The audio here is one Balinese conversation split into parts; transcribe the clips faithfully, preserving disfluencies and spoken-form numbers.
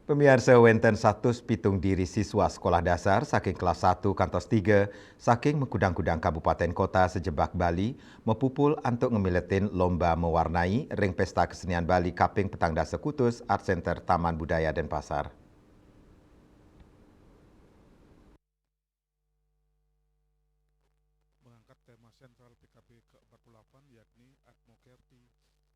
Pamiarsa, wénten satus pitung diri siswa sekolah dasar saking kelas satu kantos tiga saking makudang-kudang kabupaten kota sejebak Bali mapupul antuk ngamiletin lomba mawarnai ring Pesta Kesenian Bali kaping petang dasa kutus Art Center Taman Budaya Denpasar. Mengangkat tema sentral P K B ke empat puluh delapan, yakni Atmokerti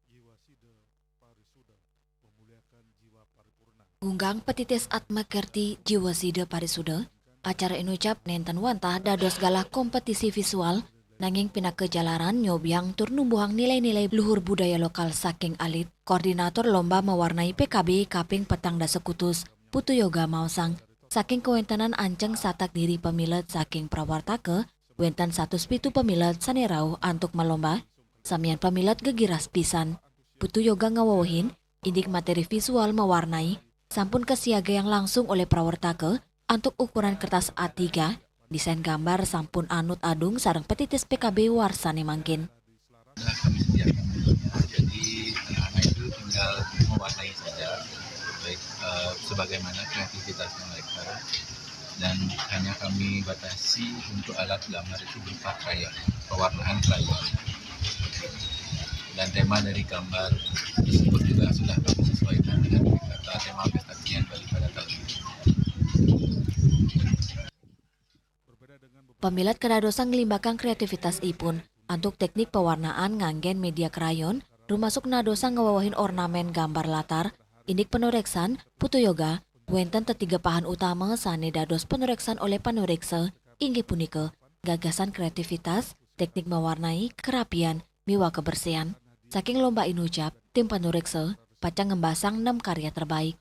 Jiwa Sida Parisuda, memuliakan jiwa paripurna. Gunggang petitis Atmokerti Jiwa Sida Parisuda, acara inucap nénten wantah dados galah kompetisi visual, nanging pinaka jalaran nyobiang tur numbuhang nilai-nilai luhur budaya lokal saking alit. Koordinator lomba mawarnai P K B kaping petang dasa kutus, Putu Yoga maosang, saking kawéntenan anceng satak diri pamilet saking prawartaka, wénten satus pitu pamilet sané rauh antuk malomba. Samian pamilet gegiras pisan. Putu Yoga ngawewehin, indik materi visual mawarnai sampun kasiagayang langsung olih prawartaka antuk ukuran kertas A tiga, desain gambar sampun anut adung sareng petitis P K B warsané mangkin. Sudah kami sediakan bentuknya, jadi anak-anak itu tinggal mewarnai saja, baik eh, sebagaimana kreativitasnya mereka, dan hanya kami batasi untuk alat gambar itu berupa krayon, pewarnaan krayon. Dan tema dari gambar tersebut juga sudah kami sesuaikan dengan kata tema Pesta Kesenian Bali pada tahun ini. Pamilet kadadosang nglimbakang kreativitasipun antuk teknik pewarnaan nganggén média krayon, rumasuk nadosang ngawewehin ornamén gambar latar. Indik panuréksan, Putu Yoga, wénten tetiga pahan utama sané dados panuréksan olih panuréksa, inggih punika gagasan kreativitas, teknik mawarnai, kerapian, miwah kebersihan. Saking lomba inucap, tim panuréksa pacang ngembasang nem karya terbaik.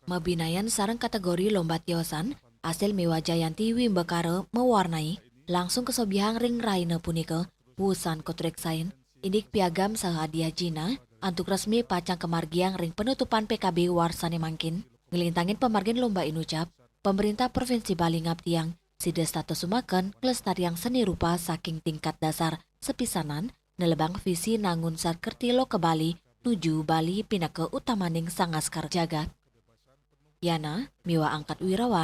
Mabinayan sareng kategori lomba tiosan, Asil miwah Jayanti Wimbakara mawarnai, langsung kasobiahang ring rahina punika, wusan katuréksain, indik piagam saha hadiah jinah, antuk resmi pacang kamargiang ring panutupan P K B warsané mangkin. Nglintangin pamargin lomba inucap, Pamréntah Provinsi Bali ngaptiang sida setata sumaken nglestariang seni rupa saking tingkat dasar, sapisanan nelebang visi nangun sar kerti loka Bali nuju Bali pinaka utamaning sangaskara jagat. Yana miwah Angkat Wirawan.